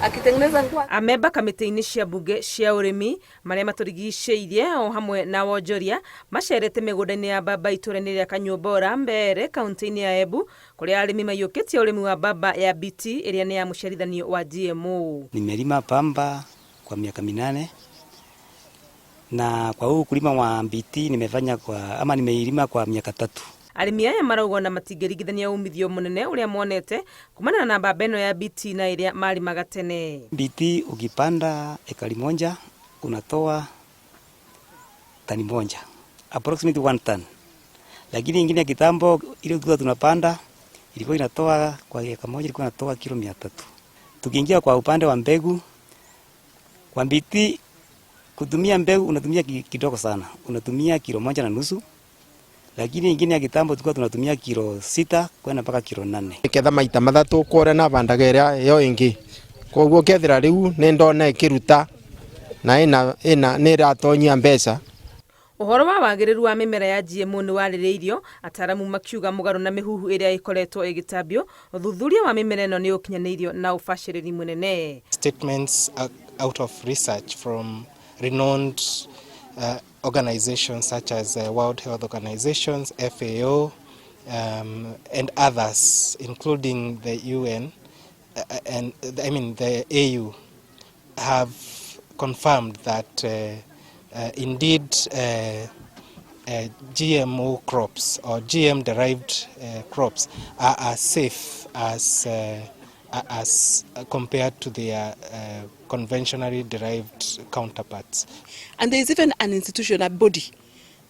Akitengeneza nguo. Amemba kamĩtĩ-inĩ cia mbunge cia ũrĩmi, marĩa matũrigicĩirie o hamwe na wonjoria macerete mĩgũnda-inĩ ya mbamba itũra-inĩ rĩa Kanyuambora Mbeere kaunti-inĩ ya Embu kũrĩa arĩmi maiyũkĩtie ũrĩmi wa mbamba ya BT ĩrĩa nĩ ya mũciarithanio wa GMO. Nimelima pamba kwa miaka 8 na kwa huu ukulima wa BT nimefanya kwa ama nimeilima kwa miaka 3. Arĩmi aya marauga ona matingĩringithania umithio mũnene ũrĩa monete kumana na mbamba ĩno ya BT na ĩrĩa marĩmaga tene. BT ukipanda ekari moja unatoa tani moja, approximately 1 ton. Lakini ingine ya kitambo ile tulikuwa tunapanda ilikuwa inatoa kwa eka moja ilikuwa inatoa kilo 300. Tukiingia kwa upande wa mbegu, kwa BT kutumia mbegu unatumia kidogo sana, unatumia kilo 1.5. Lakini ingine ya kitambo tulikuwa tunatumia kilo 6 kwenda mpaka kilo 8. Ketha maita mathatu kwore na bandaga ira yo ingi. Koguo kethira riu ni ndona ikiruta na ina ni iratonyia mbeca. Ũhoro wa wagĩrĩru wa mĩmera ya GMO nĩ warĩrĩirio, ataramu makiuga mũgarũ na mĩhuhu ĩrĩa ĩkoretwo ĩgĩtambio, ũthuthuria wa mĩmera ĩno nĩ ũkinyanĩirio na ũbacĩrĩri mũnene. Statements out of research from renowned organizations such as World Health Organizations, FAO, and others, including the UN, and I mean the AU, have confirmed that indeed GMO crops or GM-derived crops are as safe as compared to their conventionally derived counterparts. And there is even an institution, a body,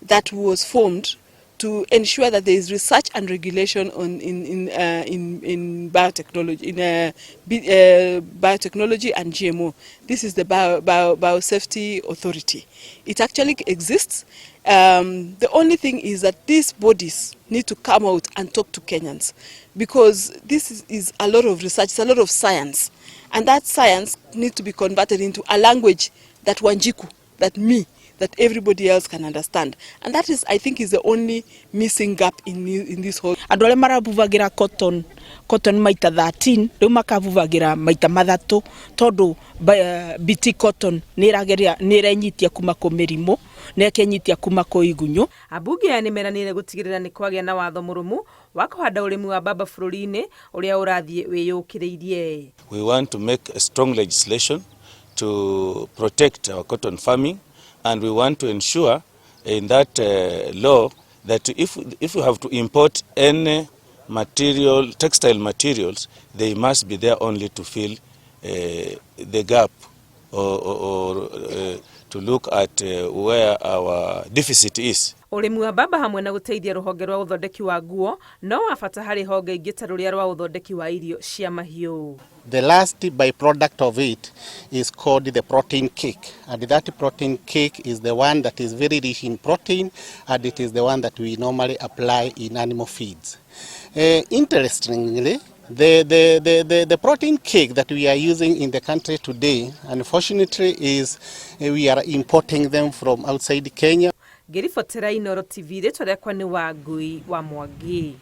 that was formed to ensure that there is research and regulation on in biotechnology, in biotechnology and GMO. This is the Biosafety Authority. It actually exists. The only thing is that these bodies need to come out and talk to Kenyans, because this is a lot of research, it's a lot of science, and that science needs to be converted into a language that Wanjiku, that me, that everybody else can understand. And that is, I think, is the only missing gap in this whole. Andũ arĩa marabubagira cotton maita 13, rĩu makabubagira maita mathatũ, tondũ BT cotton nĩ ĩrenyitia kuma kũ mĩrimũ, na ĩkenyitia kuma kũ igunyũ. Ambunge aya nĩmeranĩire gũtigĩrĩra nĩ kwagĩa na watho mũrũmu wa kũhanda ũrĩmi wa mbamba bũrũri-inĩ ũrĩa ũrathiĩ wĩyũkĩrĩirie. We want to make a strong legislation to protect our cotton farming, and we want to ensure in that law that if we have to import any material, textile materials, they must be there only to fill the gap or to look at where our deficit is. Ũrĩmi wa mbamba hamwe na gũteithia rũhonge rwa ũthondeki wa nguo no wa bata harĩ honge ingĩ ta rũrĩa rwa ũthondeki wa irio cia mahiũ. The last byproduct of it is called the protein cake, and that protein cake is the one that is very rich in protein, and it is the one that we normally apply in animal feeds. Interestingly, the protein cake that we are using in the country today, unfortunately, is we are importing them from outside Kenya. Ngĩribotera Inooro TV, rĩtwa rĩakwa nĩ Wangui wa Mwangi.